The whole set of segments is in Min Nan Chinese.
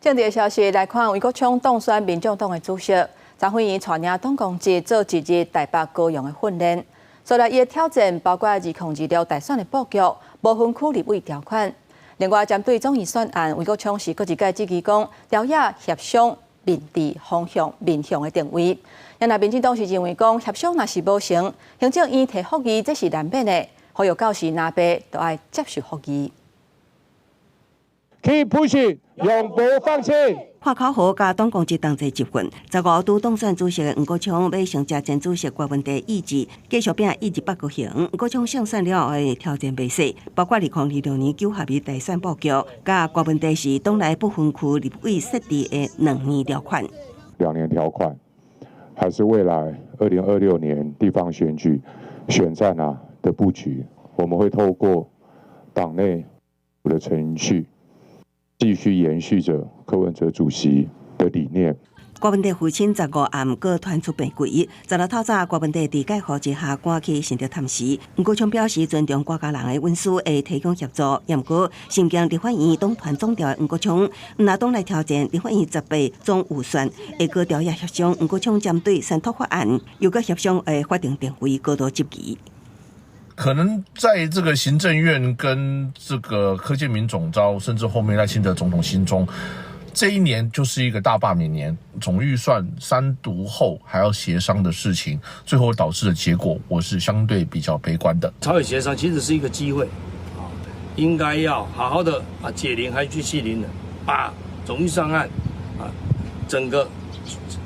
政治消息來看，黃國昌當選民眾黨的主席，昨昏伊帶領黨公職做一日台北高雄的訓練。所來伊的挑戰包括2026大選的布局、無分區立委條款。另外，針對總預算案，黃國昌是閣一擺質疑講，朝野協商面對方向面向的定位。若民進黨是認為講協商若是無成，行政院提覆議這是難免的，呼籲到時藍白都愛接受覆議。 Keep pushing，永不放棄。喊口號佮黨公職同齊集訓，15拄當選主席的黃國昌欲承接前主席郭文帝意志，繼續拼一日北高雄。黃國昌勝選了後的挑戰袂細，包括2026年九合一大選布局，佮郭文帝是黨內不分區立委設置的兩年條款。兩年條款，還是未來2026年地方選舉選戰啊的布局，我們會透過黨內的程序，繼續延續着柯文哲主席的理念。郭文帝父親15暗閣傳出病危，16透早郭文帝佇蓋護之下趕去新竹探視。黃國昌表示尊重郭家人的隱私，會提供協助。毋過，身兼立法院黨團總召的黃國昌，毋若黨內挑戰立法院18總預算，會閣朝野協商。黃國昌針對三讀法案，又閣協商的法定定位高度質疑。可能在這個行政院跟這個柯建銘總召，甚至後面賴清德總統心中，這一年就是一個大罷免年，總預算三讀後還要協商的事情，最後導致的結果，我是相對比較悲觀的。朝野協商其實是一個機會，啊，應該要好好的啊解鈴還須繫鈴人，把總預算案啊整個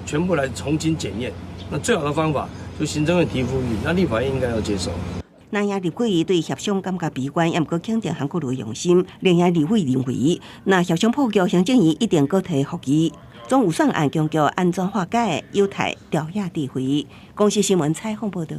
全部來重新檢驗。那最好的方法就行政院提覆議，那立法院應該要接受。藍營立委對協商感覺悲觀，也毋過肯定韓國瑜用心。綠營立委認為，若協商破局，行政院一定閣提覆議。總預算案強調安怎化解，有待朝野智慧。公視新聞採訪報導。